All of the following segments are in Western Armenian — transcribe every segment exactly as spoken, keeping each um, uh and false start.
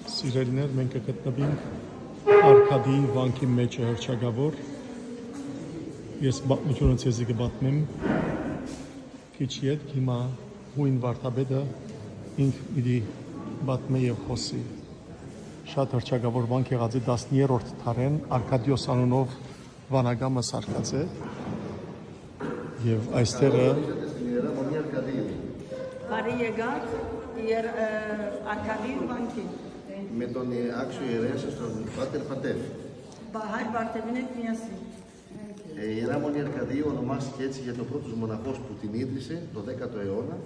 Սիրելիներ, մենք կը գտնուինք Արկադիի վանքի մէջը հռչակաւոր։ Ես պատմութիւնը ձեզի կը պատմեմ քիչ ետք, հիմա յոյն վարդապետը ինք պիտի պատմէ եւ խօսի։ Շատ հռչակաւոր վանք եղած է տասներորդ դարէն, Արկադիոս անունով վանական մը սարկած է, եւ այստեղը Բարի եկաք, Եր-, ը, Արկադիի վանքին։ Με τον, ε, άξιο ιερέα σας, τον Πάτερ Πατεύ. Բա հայր Պարթեւին հետ միասին։ Ε, η Ιερά Μονή Αρκαδίου ονομάστηκε έτσι για το πρώτος μοναχός που την ίδρυσε το δέκατο αιώνα.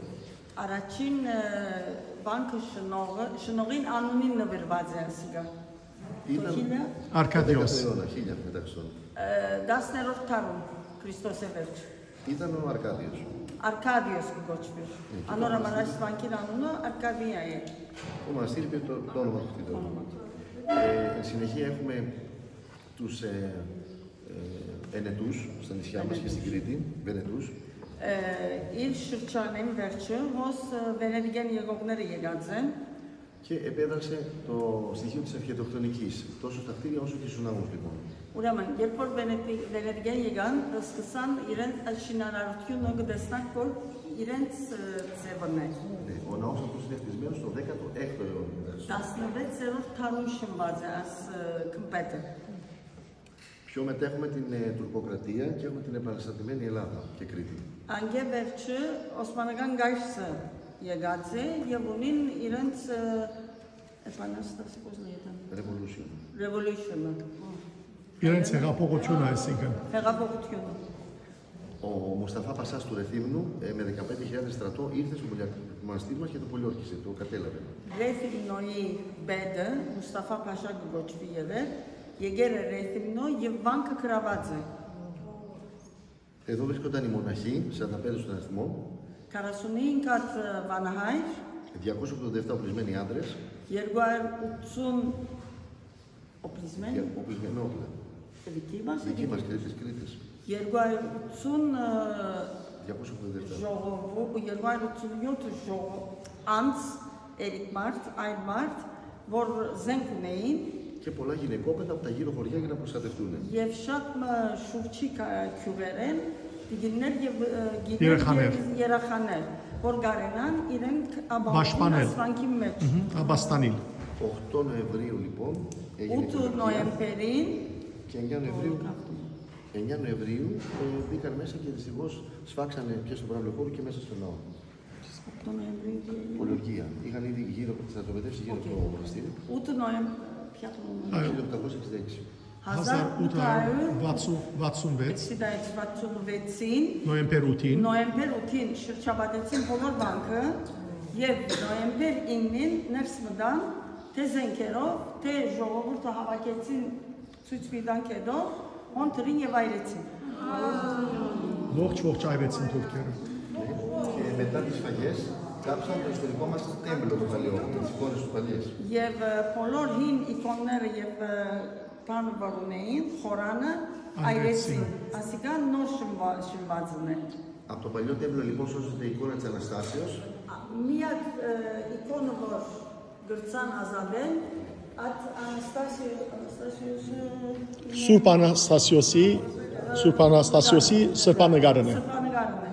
Առաջին, ը, վանքը շնողը, շնողին անունին նուիրուած է ասիկա։ Ήταν Το χίλια. Το Արկադիոս. δέκατο αιώνα, χίλια μεταξύ. Ը, տասներորդ դարուն Քրիստոսէ վերջ։ Ήταν ο Αρκάδιος. Արկադիոս կը կոչուի։ Εκεί το Անոր համար монαστήρι. Այս վանքին անունը Արկադիա է։ Το монαστήρι πήρε το, το όνομα του. Όνομα του. Ε, εν συνεχεία έχουμε τους, ε, ε, Ενετούς στα νησιά μας και στην Κρήτη, Βενετούς. Ը, իր շրջանին վերջը, հոս, ը, վեներգեն եղողները եկած են։ Και επέδρασε το στοιχείο της αρχιτεκτονικής, τόσο στα κτίρια όσο και στους ναούς, λοιπόν. Ուրեմն, երբ որ վենետի-, վեներգեն եկան, սկսան իրենց այդ շինարարությունը, կը տեսնանք, որ իրենց, ը, ձևն է։ Ναι, ο ναός αυτός είναι χτισμένος στο δέκατο έκτο αιώνα μεταξύ. Տասնվեցերորդ դարուն շինուած է այս, ը, գմբեթը։ Πιο μετά έχουμε την, ε, Τουρκοκρατία και έχουμε την επαναστατημένη Ελλάδα και Κρήτη. Անկէ վերջը Օսմանական կայսրը եկած է եւ ունին իրենց, ը, էպանաստասի կոզնայետան։ Revolution. Revolution-ը։ Իրենց հեղափոխությունը, այսինքն։ Հեղափոխությունը։ Ο Μουσταφά Πασάς του Ρεθύμνου, ε, με δεκαπέντε χιλιάδες στρατό ήρθε στο Πολυ-, το μοναστήρι μας και το πολιόρκησε, το κατέλαβε. Ռեթիմնոյի պետը Մուստաֆա Փաշա կը կոչուի եղեր, եկեր է Ռեթիմնո եւ վանքը գրաւած է։ Εδώ βρίσκονταν οι μοναχοί, σαράντα πέντε στον αριθμό. Քառասունհինգ հատ, ը, վանահայր, Διακόσια ογδόντα εφτά οπλισμένοι άντρες. երկու հարյուր ութսուն οπλισμέν, Δια-, οπλισμένοι όπλα. Դիքի μας, Դիքի μας, Κρήτης, Κρήτης. երկու հարյուր ութսուն, ը, Διακόσια ογδόντα εφτά. ժողովուրդ, երկու հարյուր ութսուն յոթ ժողո-, անձ, երիտմարդ, այր մարդ, որ զենք ունեին։ Και πολλά γυναικόπαιδα από τα γύρω χωριά για να προστατευτούν. Եւ շատ մը շուրջի կա-, գիւղերէն տիկիններ եւ, ը, գիներ Երեխաներ։ Եւ երեխաներ, որ կարենան իրենք ապահովին Պաշտպանել։ Այս վանքի մեջ։ Մհմ, ապաստանիլ։ Οκτώ Νοεμβρίου, λοιπόν, έγινε η 8 Πολιορκία. Նոյեմբերին Και εννιά Νοεμβρίου, εννιά Νοεμβρίου, ε, μπήκαν μέσα και δυστυχώς σφάξανε και στο Παύλο Χώρο και μέσα στο ναό. Οκτώ Νοεμβρίου, τι έγινε; Πολιορκία. Είχαν ήδη γύρω, στρατοπεδεύσει γύρω Οκ. από το μοναστήρι. Ութ Նոյեմբեր, ποια χρονιά. Ա, Χίλια οκτακόσια εξήντα έξι. հազար ութ հարյուր վաթսուն, վաթսուն վեց. Εξήντα έξι, վաթսուն վեցին, Նոյեմբեր ութին։ Նոյեմբեր ութին շրջապատեցին բոլոր վանքը եւ նոյեմբեր իննին ներս մտան, թե զենքերով, թե ժողովուրդը հավաքեցին ցոյց մի տանք հետո, հոն դրին եւ այրեցին։ Ողջ, ողջ այրեցին թուրքերը։ Και μετά τις σφαγές κάψαν το ιστορικό μας τέμπλο το παλιό, τις εικόνες του παλιές. Եւ, ը, բոլոր հին իկոնները եւ, ը, բանը որ ունեին, խորանը այրեցին։ Այրեցին։ Ասիկա նոր շնվա-, շնվածն է։ Από το παλιό τέμπλο, λοιπόν, σώζεται η εικόνα της Αναστάσεως. Ա, միակ, ը, իկոնը որ գրցան ազատեն, այդ Անաստասիո-, Անաստասիոսը Սուրբ Անաստասիոսի, Սուրբ Անաստասիոսի սրբանկարն է։ Սրբանկարն է։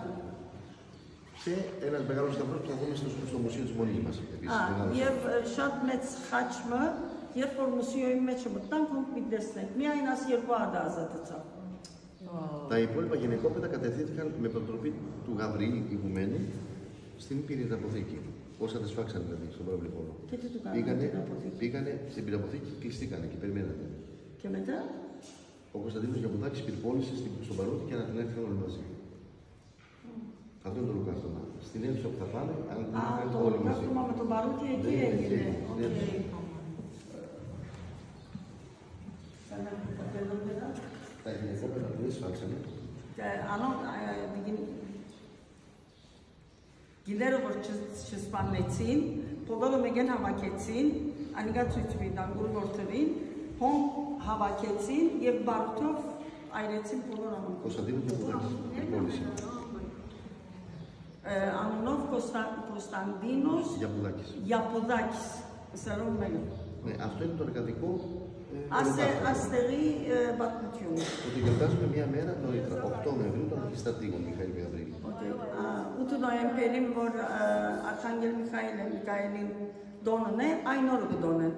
Και ένας μεγάλος σταυρός που θα δούμε στο, στο μουσείο της Μονής μας, επίσης, Ա, μεγάλος. Եւ, ը, շատ մեծ խաչը, երբ որ մուսիոյի մեջ մտնանք, հոնք մի տեսնենք, միայն աս երկու հատ ազատեցաւ։ Wow. Τα υπόλοιπα γυναικόπαιδα κατευθύνθηκαν με προτροπή του Γαβριήλ ηγουμένου στην πυρηναποθήκη. Πώς θα τα σφάξανε, δηλαδή, στον Παύλο Χώρο. Και τι του κάνανε Πήγανε, την αποθήκη; Πήγανε στην πυρηναποθήκη και κλειστήκανε και περιμένανε. Και μετά; Ο Κωνσταντίνος Γιαμπουδάκης πυρπόλησε στην, στον Παρούτη και ανατινάχθηκαν όλοι μαζί. Αυτό είναι το ολοκαύτωμα. Στην αίθουσα που θα πάμε, Α, ανατινάχθηκαν το όλοι μαζί. Ολοκαύτωμα με τον Παρούτη εκεί Ναι, εκεί έγινε. Εκεί, στην Οκ. Αίθουσα. Sana, perdón, ¿verdad? Τα γυναικόπαιδα που δεν σφάξανε. Και άλλο, ε, την Գիները որ չս-, չսպաննեցին, բոլորը մեկեն հավաքեցին, անիկա ցոյց մտան, ուր որ թռին, հոն հավաքեցին եւ բարութով այրեցին բոլոր անոնք։ Կոստանդինոս Կոստանդինոս Կոստանդինոս Կոստանդինոս Յապուդակիս։ Յապուդակիս, սարով մենը։ Ναι, αυτό είναι το εργατικό, ε, Ας, ε, οροπάγιο. Ας տեղի, ε, պատմություն. Ότι γιορτάζουμε μία μέρα νωρίτερα, οκτώ Νοεμβρίου, τον αρχιστάτηγο Μιχαήλ Γαβρίλη. Ότι, α, ութը նոյեմբերին որ, ը, Արքանգել Միχαήλ, Միχαήλին տօնն է, այն օրը կը տօնեն.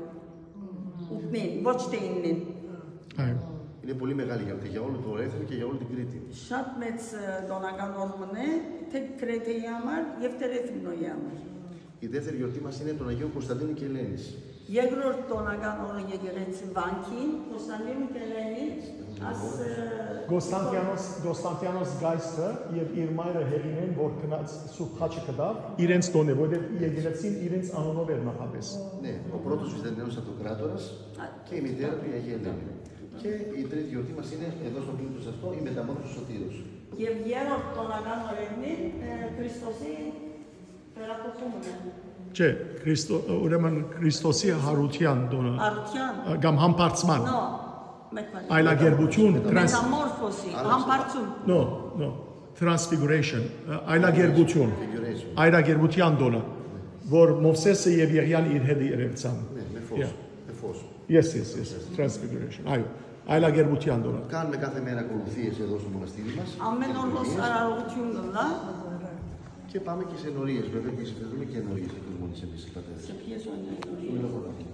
Ութին, ոչ թե իննին։ Այո։ Είναι πολύ μεγάλη γιορτή για όλο το Ρέθυμνο και για όλη την Κρήτη. Շատ մեծ, ը, տօնական օր մըն է, թէ Կրեթեի համար եւ թէ Ռեթիմնոյի համար։ Η δεύτερη γιορτή μας είναι των Αγίων Κωνσταντίνου και Ελένης. Երկրորդ տօնական օրը եկեղեցի Վանքին, Կոստանդինու Կելենի, աս, ը, Կոստանտիանոս, Կոստանտիանոս Գայսը եւ իր մայրը Հեղինեն, որ գնաց Սուրբ Խաչը կտաւ, իրենց տօն է, որովհետեւ եկեղեցին իրենց անունով էր նախապես։ Ναι, ο πρώτος Βυζαντινός Αυτοκράτορας και η μητέρα του η Αγία Ελένη. Και η τρίτη γιορτή μας είναι εδώ στο πλήθος αυτό, η μεταμόρφωση του Σωτήρος. Եւ երրորդ տօնական օրերնի, ը, Քրիստոսի Վերափոխումը։ Չէ, Քրիստո-, ուրեմն Քրիստոսի Հարության տոնը, Արության։ Կամ Համբարձման։ No, մեկվարի։ Այլագերբություն, տրանս-, Մետամորֆոսի, Արություն։ Համբարձում։ No, no, Transfiguration, ը, այլագերբություն, Transfiguration։ Այլագերբության տոնը, որ Մովսեսը եւ Եղիան իր հետ երևցան։ Ναι, με φως, Yeah. με φως։ Yes, yes, yes, Transfiguration, այո, այլագերբության տոնը։ Κάνουμε κάθε μέρα ακολουθίες εδώ στο μοναστήρι μας, Ամեն օր հոս արարողություն կ'ըլլայ։ Και πάμε και σε νορίες, βέβαια, και σεβούμε και νορίες, όπως μόλις εμείς, πατέρα. Σε ποιες νορίες? Μη λογοδοτώ.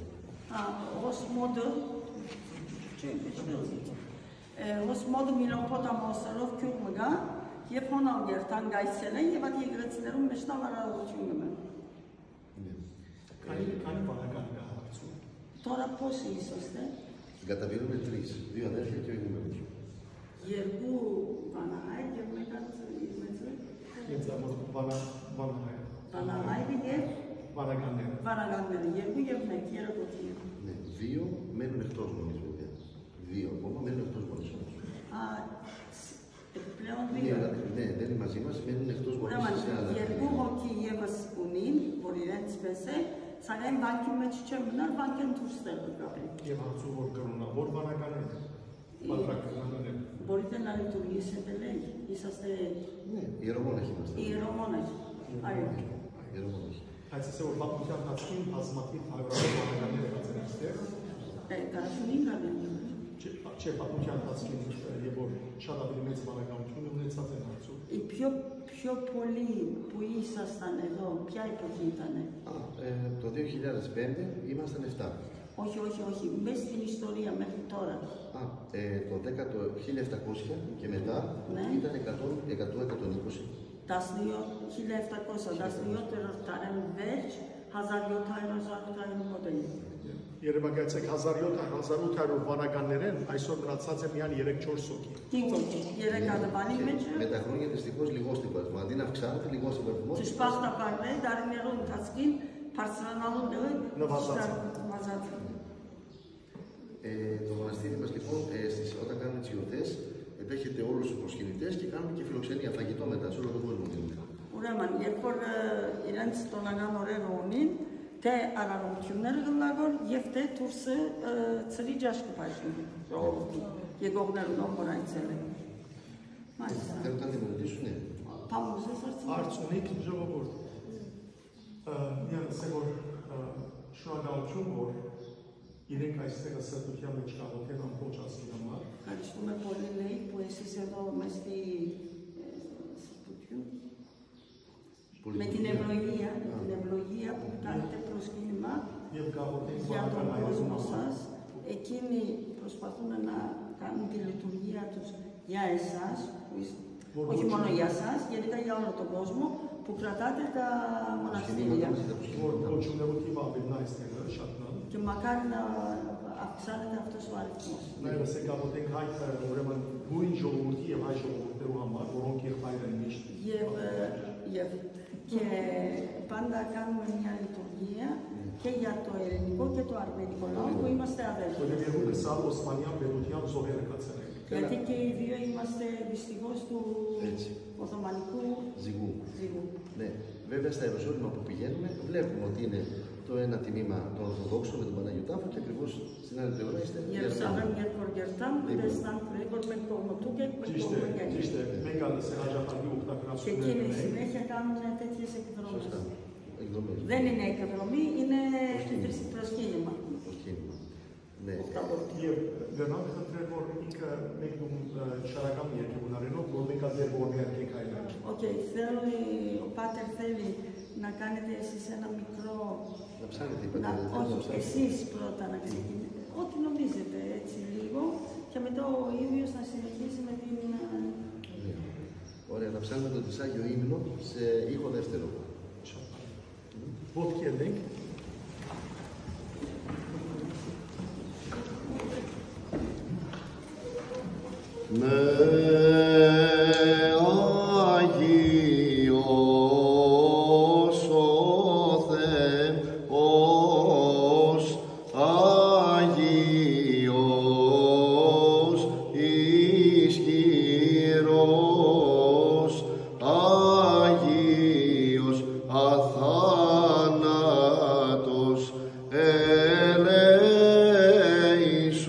Ա, հոս մօտը, չէ, չէ, չէ։ Ը, հոս մօտը Միլոփոթ ամրոցներով քիւղ մը կայ, եւ հոն ալ երթան կայսերեն, եւ այդ եկեղեցիներուն մէջ ալ արարողություն կ'ընեն։ Ναι. Քանի, քանի վանական կայ Հարցում։ Τώρα πόσοι είσαστε? Καταβγαίνουμε τρεις, δύο αδέρφια και ο ηγούμενος. Երկու վանահայր եւ մէկ ալ իր մեծը։ Ինձ ամոթ վանա-, վանահայր։ Վանահայրը եւ վանականները։ Վանականները, երկու եւ մէկ, երեք հոգի։ Ναι, δύο μένουν εκτός γονείς, βέβαια. Δύο ακόμα μένουν εκτός γονείς όμως. Α, ς-, Πλέον Ναι, δύο. αλλά, ναι, δεν είναι μαζί μας, μένουν εκτός γονείς Ուրեմն, σε άλλα երկու Եղբայր։ Հոգի եւս ունին, որ իրենց պէս է, սակայն վանքի մէջ չեն մնար, վանքէն դուրս տեղը կապեն։ Եւ հարցում որ կրունա, որ վանականներ, Ի- պատրակնաններ։ Μπορείτε να λειτουργήσετε, λέει, είσαστε Ναι, ιερομόναχοι είμαστε. Ιερομόναχοι. Այո։ Ιερομόναχοι. Բայց ասեմ որ պատմության ընթացքին բազմաթիվ հարյուրավոր վանականներ եղած են այստեղ։ Ը, քառասուն հինգ ան են եղել։ Չէ, չէ, պատմության ընթացքին, ը, եւ որ շատ ավելի մեծ վանականություն ունեցած են Հարցում։ Ի փիո-, փիոփոլի, պուի սաստան է, դո, փիայ պուի տան է։ Α, ε, το δύο χιλιάδες πέντε ήμασταν εφτά. Όχι, όχι, όχι, μες στην ιστορία μέχρι τώρα. Α, ε, το δέκατο, χίλια επτακόσια και μετά Ναι. ήταν εκατό, εκατό, εκατόν είκοσι. Տասնյոթ, հիլը յեթ տասնյոթերորդ դարին վերջ, հազար յոթ հարիւր, հազար յոթ հարիւր մօտը։ Երևակայեցեք, հազար յոթ, հազար յոթ հարիւր վանականներէն այսօր մնացած է միայն երեք չորս հոգի։ Ինչ, երեք ադաբանի մեջ է։ Με τα χρόνια δυστυχώς λιγός την παρθυμό. Αντί να αυξάνεται, λιγός την παρθυμό. Ճշմարտաբար է, դարիներու ընթացքին բարձրանալու դերը Նվազած է։ նվազած է։ Ε, το μοναστήρι μας, λοιπόν, ε, στις, όταν κάνουμε τις γιορτές, επέχεται όλους τους προσκυνητές και κάνουμε και φιλοξενία, φαγητό μετά, σε όλο τον κόσμο δίνουμε. Ուրեմն, երբ որ, ը, իրենց տոնական օրերը ունին, թէ արարողությունները կ'ըլլան եւ թէ դուրսը, ը, ծրի ճաշ կը բաժնի ժողովուրդին, եկողներուն, ով որ այցելեն։ Մայիսա։ Θέλουν κάτι να ρωτήσουν, ναι. Պամուզես հարցում։ Հարց ունի՞ք, ժողովուրդ։ Ը, միայն ասեմ, որ, ը, շնորհակալություն, որ իրենք այստեղ սրբության մեջ կաղոթեն ամբողջ ազգի համար։ Քարիչտում է պոլի լեյ, պուեսի սեդո մեստի, ը, սրբություն։ Պոլի Մետին լեյ։ Էվրոյիա, Մետին Էվրոյիա, պուկտանտե պրոսկինիմա, Եվ կաղոթեն Յատոն պարական հայերուն համար։ Կոսմոսաս, εκείνοι προσπαθούν να κάνουν τη λειτουργία τους για εσάς, που είστε, Որ όχι ոչ μόνο για εσάς, γενικά για όλο τον κόσμο, που κρατάτε τα μοναστήρια. Որ կոչումներու թիվը աւելնայ այստեղ, շատ լավ։ Και μακάρι να αυξάνεται αυτός ο αριθμός. Նայ, ասենք, աղոթենք հայ, ուրեմն, նույն ժողովրդի եւ հայ ժողովուրդներու համար, որոնք եղբայր են միշտ։ Եվ, ը, եւ, και πάντα κάνουμε μια λειτουργία και για το ελληνικό και το αρμενικό λαό που είμαστε αδέρφια. Որտեղ երկու քսան օսմանյան պետության զոհերը կացել են։ Γιατί και οι δύο είμαστε δυστυχώς του Οθωμανικού Ζυγού. Ζυγού. Ναι. Βέβαια, στα Ιεροσόλυμα που πηγαίνουμε, βλέπουμε ότι είναι το ένα τμήμα το Ορθοδόξο με τον Πανάγιο Τάφο και ακριβώς στην άλλη πλευρά είστε Երուսաղեմ երբ որ երթան, տեսանք, որ մէկ կողմը թուք է, մէկ Ճիշտ է, կողմը կայք։ ճիշտ է։ Մենք ալ սեր հաճախակի օգտագործում Και εκείνοι ենք συνέχεια κάνουν τέτοιες εκδρομές. Σωστά. Εκδρομές. Δεν είναι εκδρομή, είναι Προσκύνημα. Προσκύνημα. Եւ Լեոնան կը խնդրէր, որ ինքը մեկդում, ը, չարական մի երկի ունարենով, որ մենք ալ ձեր կողմէ կայլանք։ Օքեյ, θέλει, ο Πάτερ θέλει να κάνετε εσείς ένα μικρό, να ψάλετε, να, Πατέρα, να όχι, ψάλετε. Εσείς πρώτα να ξεκινήσετε. Ό,τι νομίζετε, έτσι λίγο, και μετά ο ίδιος να συνεχίσει με την, ը, Ωραία. Ωραία, θα ψάλουμε το Τισάκιο ύμνο σε ήχο δεύτερο. Ոտքի ելնենք։ Με Άγιος ο Θεός, Άγιος ισχυρός, Άγιος, αθάνατος,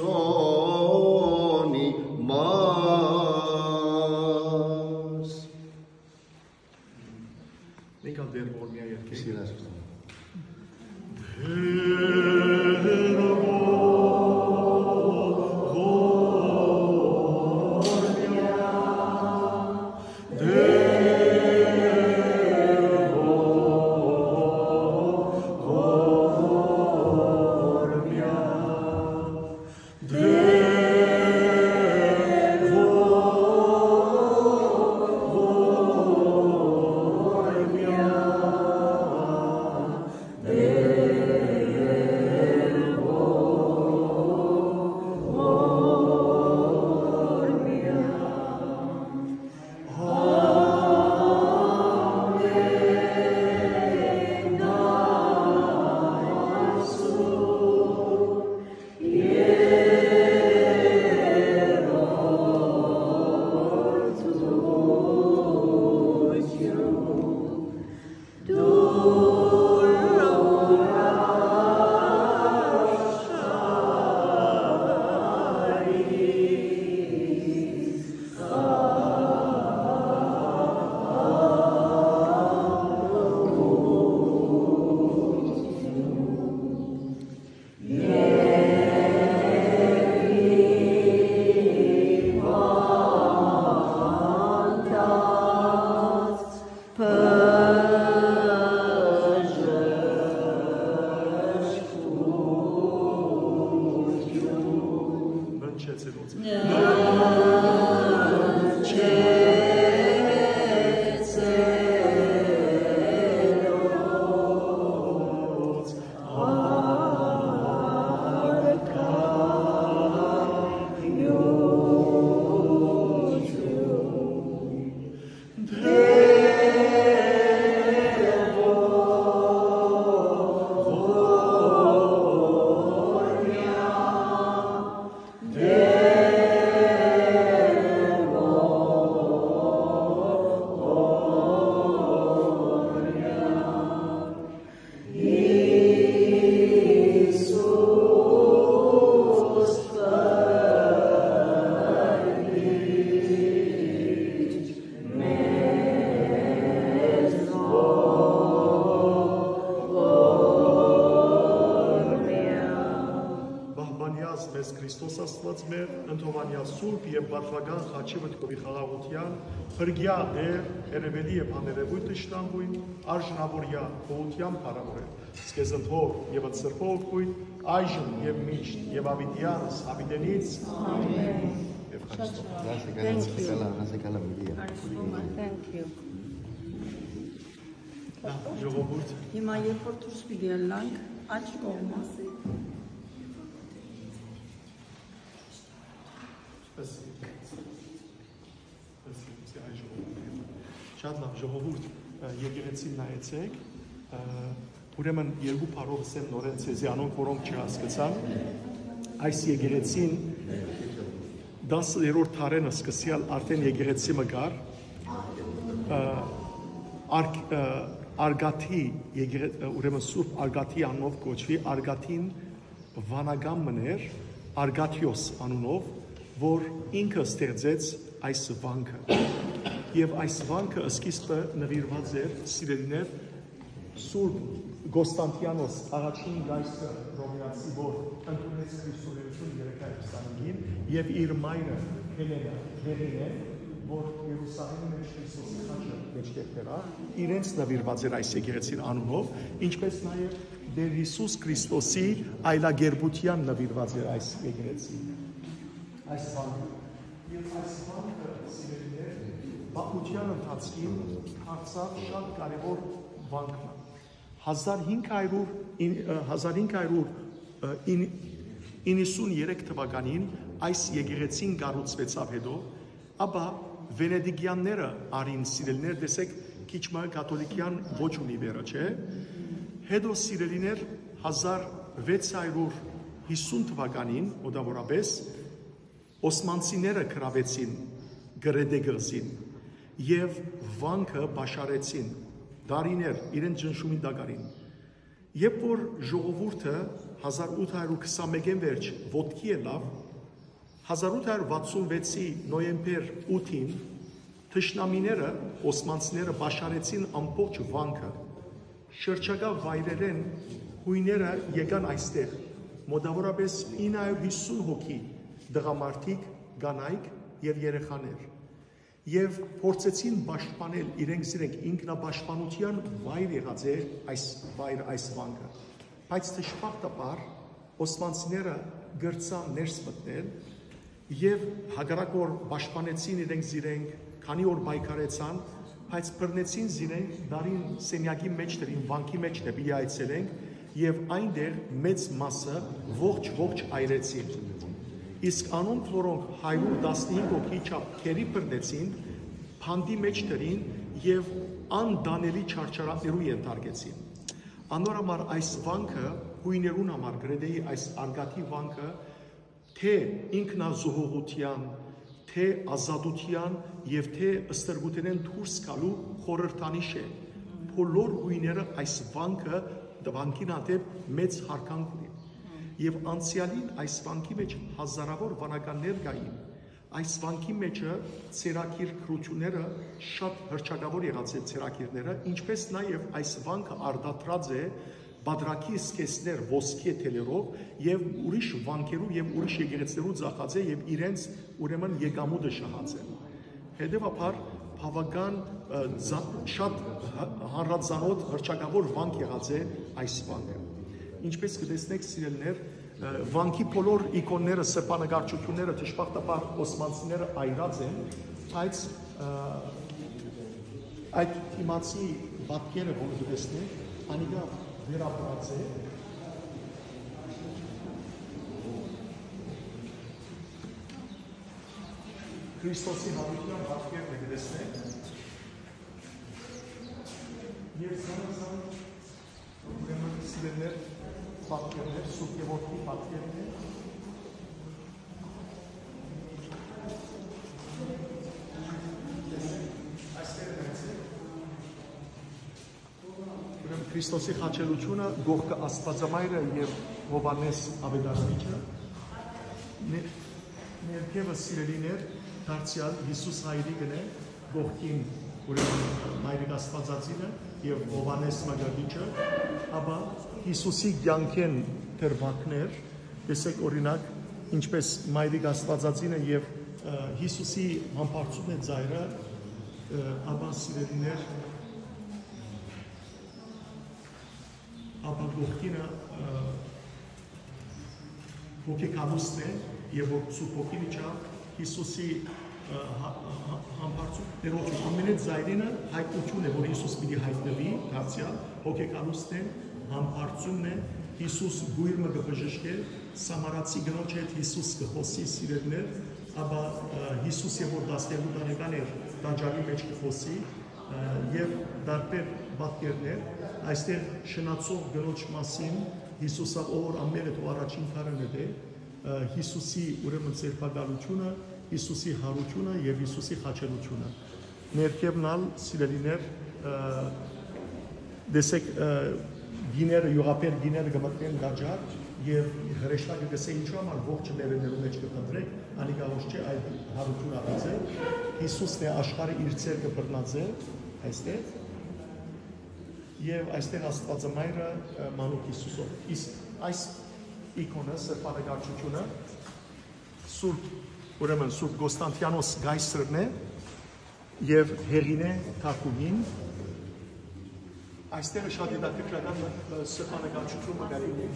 ελέησον ημάς. Մենք ալ դեռ որ միայ երկենք։ Սիրած Քրիստոսը։ Պահպանեաս մեզ Քրիստոս Աստուած մեր, ընդհովանեաս սուրբ եւ պատուական խաչի մտքովի խաղաղութեան, փրկեա Տէր, երևելի եւ աներևոյթ թշնամբոյն, արժանաւորեա գոհութեան փառաւորել։ Զեզմթոր եւ ընթրփող քույն, այժմ եւ միշտ եւ աւիտեանս, աւիտենից։ Ամեն։ Եւ Քրիստոս։ Thank you. Thank you. Ժողովուրդ։ Լավ, ժողովուրդ։ Հիմա երբ որ դուրս պիտի ելանք, աջ կողմը։ Սպասի։ Շատ լավ, ժողովուրդ, ը, եկեղեցին նայեցեք, ը, ուրեմն երկու բառով ասեմ նորէն ձեզի անոնք, որոնք չհասկացան, այս եկեղեցին տասներորդ դարէն սկսեալ արդէն եկեղեցի մը կար, ը, արք-, ը, Արգաթի եկեղեցի, ուրեմն Սուրբ Արգաթի անունով կոչուի, Արգաթին վանական մըն էր, Արգաթիոս անունով, որ ինքը ստեղծեց այս վանքը։ Եւ այս վանքը սկիզբը նուիրուած էր, սիրելիներ, Սուրբ Կոստանտիանոս առաջին կայսր Ռոմեացի, որ ընդունեց Քրիստոնէութիւն երեքայ քսանհինգին, եւ իր մայրը Հելենա Բերինեն, որ Երուսաղէմի մէջ Քրիստոսի խաչը մէջտեղ բերայ, իրենց նուիրուած էր այս եկեղեցին անունով, ինչպէս նաեւ Տէր Յիսուս Քրիստոսի այլակերպութեան նուիրուած էր այս եկեղեցին։ Այս վանքը։ Եւ այս վանքը, սիրելիներ, պատմութեան ընթացքին դարձաւ շատ կարեւոր վանք մը։ Հազար հինգ հարյուր, ին-, ը, հազար հինգ հարյուր, ը, ին-, իննսուն երեք թվականին այս եկեղեցին կառուցուեցաւ հետո, ապա Վենետիկեանները արին, սիրելիներ, տեսեք, քիչ մը կաթոլիկեան ոճ ունի վերը, չէ՞։ Հետո, սիրելիներ, հազար վեց հարյուր յիսուն թվականին, մոտավորապես, Օսմանցիները գրաւեցին Կրետե կղզին եւ վանքը պաշարեցին, տարիներ իրենց ճնշումին տակ առին։ Երբ որ ժողովուրդը հազար ութ հարյուր քսանմէկէն վերջ ոտքի ելաւ, հազար ութ հարյուր վաթսուն վեցի նոյեմբեր ութին թշնամիները, օսմանցիները պաշարեցին ամբողջ վանքը։ Շրջակայ վայրերէն յոյները եկան այստեղ, մոտավորապես ինը հարիւր յիսուն հոգի, տղամարդիկ, կանայք եւ երեխաներ, եւ փորձեցին պաշտպանել իրենք զիրենք, ինքնապաշտպանութեան վայր եղած էր այս վայր, այս վանքը, բայց դժբախտաբար օսմանցիները կրցան ներս մտնել եւ հակառակ որ պաշտպանեցին իրենք զիրենք, քանի օր պայքարեցան, բայց բռնեցին զիրենք, դարին սենյակի մէջ դրին, վանքի մէջ դէպի այցելենք, եւ այնտեղ մեծ մասը ողջ-ողջ այրեցին։ Իսկ անոնք, որոնք հարիւր տասնհինգ հոգի չափ գերի բռնեցին, բանտի մէջ դրին եւ անտանելի չարչարանքներու ենթարկեցին։ Անոր համար այս վանքը, յոյներուն համար, Կրետեի այս արգատի վանքը, թէ ինքնազոհողութեան, թէ ազատութեան եւ թէ ստրկութենէն դուրս գալու խորհրդանիշ է։ Բոլոր յոյները այս վանքը, վանքին հանդէպ մեծ յարգանք ունին։ Եւ անցեալին այս վանքի մէջ հազարաւոր վանականներ կային։ Այս վանքի մէջը ցերակիր գրութիւնները շատ հռչակաւոր եղած են, ցերակիրները, ինչպէս նաեւ այս վանքը արտադրած է պատրակի սքեսներ ոսկէ թելերով եւ ուրիշ վանքերու եւ ուրիշ եկեղեցիներու ծախած է եւ իրենց, ուրեմն, եկամուտը շահած է։ Հետեւաբար, բաւական, ը, ձա-, շատ հ-, հանրածանօթ հռչակաւոր վանք եղած է այս վանքը։ Ինչպէս կը տեսնէք, սիրելիներ, ը, վանքի բոլոր իկոնները, սրբանկարչութիւնները, դժբախտաբար, օսմանցիները այրած են, բայց, ը, այդ դիմացի պատկերը, որ կը տեսնէք, անիկա վերապրած է։ Քրիստոսի յարութեան պատկերն է, կը տեսնէք։ Եւ զանազան, ուրեմն, սիրելիներ, պատկերներ, Սուրբ Գեորգի պատկերն է։ Այստեղ մնացեք։ Ուրեմն Քրիստոսի խաչելութիւնը կողքը Աստուածամայրը եւ Յովհաննէս Աւետարանիչը, ներ-, ներքեւը, սիրելիներ, դարձեալ Յիսուս հայրիկն է, կողքին, ուրեմն, Մայրիկ Աստուածածինը եւ Յովհաննէս Մկրտիչը, ապա Յիսուսի կեանքէն դրուագներ, տեսեք, օրինակ, ինչպէս Մայրիկ Աստուածածինը եւ, ը, Յիսուսի համբարձումն է ծայրը, ը, ապա, սիրելիներ, ապա կողքինը, ը, հոգեկալուստն է, եւ որ Սուրբ Հոգին իջաւ Յիսուսի, ը, հա-, հա-, համբարձում, Տերոջը ամենէն ծայրինը հայտնութիւն է, որ Յիսուս պիտի հայտնուի, դարձեալ հոգեկալուստն է, համբարձումն է, Յիսուս գոյր մը կը բժշկէ, սամարացի կնոջ հետ Յիսուս կը խօսի, սիրելիներ, ապա, ը, Յիսուս եւ որ տասներկու տարեկան էր, տաճարի մէջ կը խօսի, ը, եւ տարբեր պատկերներ, այստեղ շնացող կնոջ մասին Յիսուսը, ով որ ամենը դու առաջին քարը նետէ, ը, Յիսուսի, ուրեմն, ձերբակալութիւնը, Յիսուսի յարութիւնը եւ Յիսուսի խաչելութիւնը։ Ներքեւն ալ, սիրելիներ, ը, տեսեք, ը, գիները, յուղաբեր գիները կը մտնեն տաճար եւ հրեշտակը կ'ըսէ, ինչու համար ողջ լեռներու մէջ կը փնտրեք, անիկա ոչ չէ, այլ յարութիւն ատած է, Յիսուսն է, աշխարհը իր ձեռքը բռնած է, այստեղ, եւ այստեղ Աստուածամայրը, ը, մանուկ Յիսուսով։ Իսկ այս Իկոնը, սրբանկարչութիւնը, Սուրբ, ուրեմն Սուրբ Կոստանտիանոս կայսրն է եւ Հեղինե թագուհին։ Այստեղ շատ հետաքրքրական, ը, սրբանկարչութիւն մը կա լինի։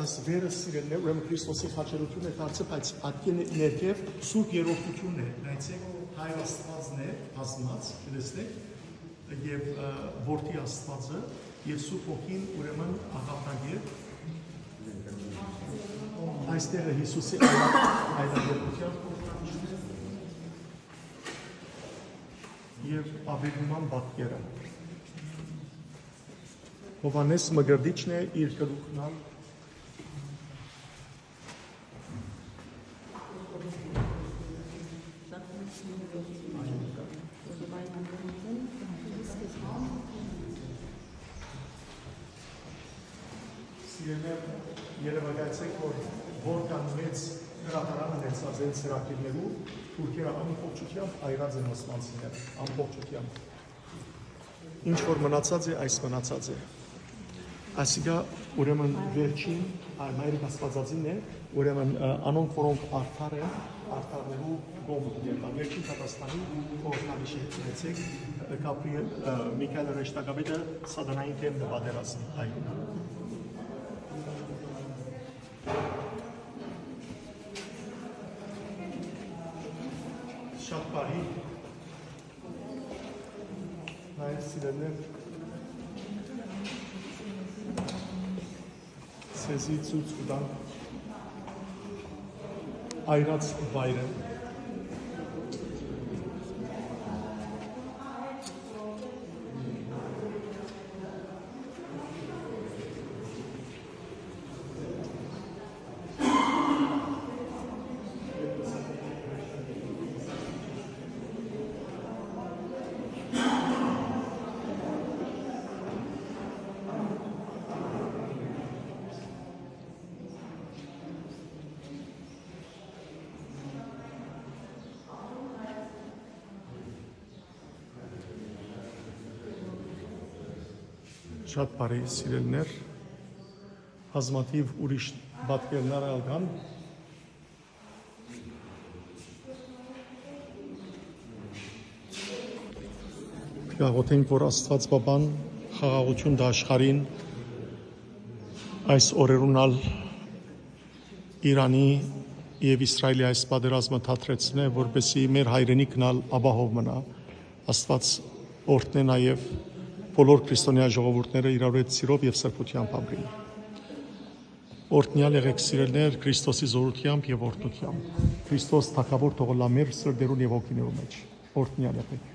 Այս վերը, սիրելիներ, ուրեմն Քրիստոսի խաչերութիւնն է դարձը, բայց ատկէ ներքեւ Սուրբ Երրորդութիւնն է, նայեցէք, Հայր Աստուածն է բազմած, կտեսնէք, եւ, ը, Որդի Աստուածը, եւ Սուրբ Հոգին, ուրեմն, աղաւտագէտ։ Այստեղ է Յիսուսի այլայ-, այլայլակութեան եւ աւերնման պատկերը։ Յովհաննէս Մկրտիչն է իր գլուխն ալ։ Սիրելիներ, երեւակայեցէք, որ որքան մեծ հրատարան ունեցած են ծրագիրներու, թուրքերը ամբողջությամբ այրած են օսմանցիները, ամբողջությամբ։ Ինչ որ մնացած է, այս մնացած է։ Այսինքն, ուրեմն, վերջին, այ, Մայրիկ Աստվածածին է, ուրեմն, ը, անոնք, որոնք արդար են, արդարներու կողմը կ'երթան։ Վերջին դատաստանի խորհրդանիշը, գիտեցէք, Գաբրիել, ը, Միքայել հրեշտակապետը սատանային դէմ կը պատերազմի, այ։ Շատ բարի։ Նայեք, սիրելիներ, ձեզի ցոյց կու տանք այրած վայրը։ Շատ բարի, սիրելիներ, բազմաթիւ ուրիշ պատկերներ ալ կան։ Կ'աղոթենք, որ Աստուած Պապան խաղաղութիւն տայ աշխարհին, այս օրերուն ալ Իրանի եւ Իսրայելի այս պատերազմը դադրեցնէ, որպեսզի մեր հայրենիքն ալ ապահով մնայ։ Աստուած օրհնէ նաեւ բոլոր քրիստոնեայ ժողովուրդները իրարու հետ սիրով եւ սրբութեամբ ապրին։ Օրհնեալ եղէք, սիրելիներ, Քրիստոսի զօրութեամբ եւ օրհնութեամբ։ Քրիստոս թագաւոր թող ըլլայ մեր սրտերուն եւ հոգիներու մէջ։ Օրհնեալ եղէք։